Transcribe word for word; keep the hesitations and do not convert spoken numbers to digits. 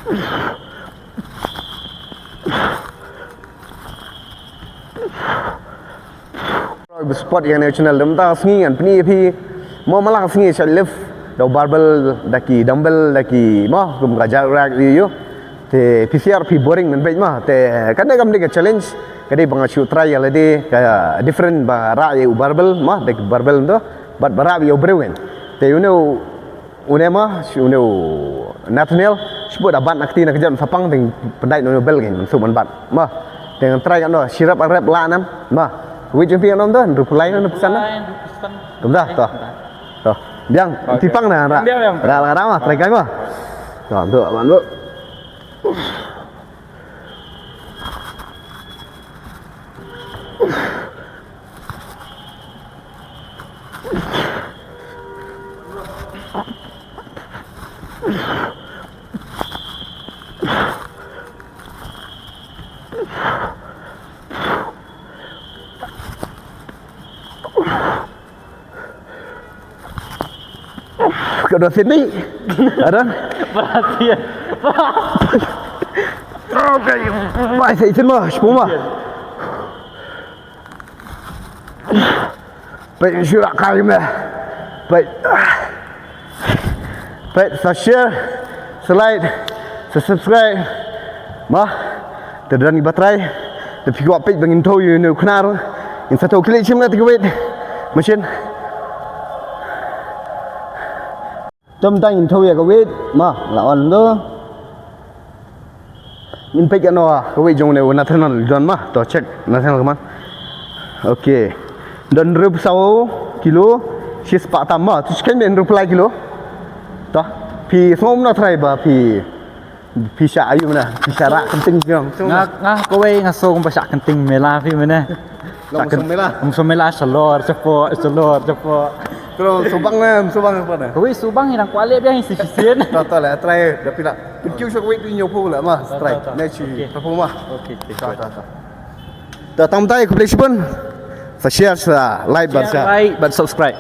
Support ïa kane ka channel, mynta ka sngi ngan pyni ïa phi. Mo, man la ka sngi shait lift da u barbell, da ki dumbbell, da ki, mo, kum ka jerk rack ïa ïa. Te phi syiar phi boring mynbeit mo. Te kane kam dei ka challenge, ka dei ba nga shu try ïa lade ka different ba rah ïa u barbell mo, da ki barbell to. Bad ba rah ïa u briew. Te une u Une mo, shi une u Nathaniel, shi bud da bat na kti na kjat sa pang, teng pyndait une u bell, ngan shu man bat. Mo, teng try katno, shi rep ar rep lah nam. Mo, weight jong phi katno to, hynriew phew lai, hynriew phew san na. Tum da to. To. Biang, ti pang na ra. Biang, biang. Ra ra ra mo, try kai mo. To, to, man bu. Ka don sini. Ada. Perhatian. Mai sa isin mo, shiphew mo. Peit shu rak kai me. Peit. Peit sa share, sa like, sa subscribe. Mo. Te don kiba try. Te phi kwah peit ba ngin thew ïa une u Knar. Ngin sa thew kylliang shim na te ka weight machine. Te mynta ngin thew ïa ka weight, mo, la on to. Ngin peit katno ka weight jong une u Nathaniel don mo, to check Nathaniel kumno. Okay. Don hynriew phew saw kilo, shispah tam mo, to check hynriew phew lai kilo. To, phi sngew kumno try ba phi Phi shah aïu mynne? Phi shah rah kynting phi ong. Nga, nga kawei nga sngew kumba shah kynting mela phi mynne. Long song mela. Long song mela shalor chapoh, shalor chapoh. Kro subang ne, subang apa ne? Kawei subang ïa nang kwah leh biang ïa shisien. Ta ta la try da phi la. Pynkiew sha kawei phi ñiew phew la ma try. Ne shi. Okay. Phew ma. Okay, okay. Ta ta ta. Ta tang tai khublei shibun. Sa share, sa like, bad sa like, bad subscribe.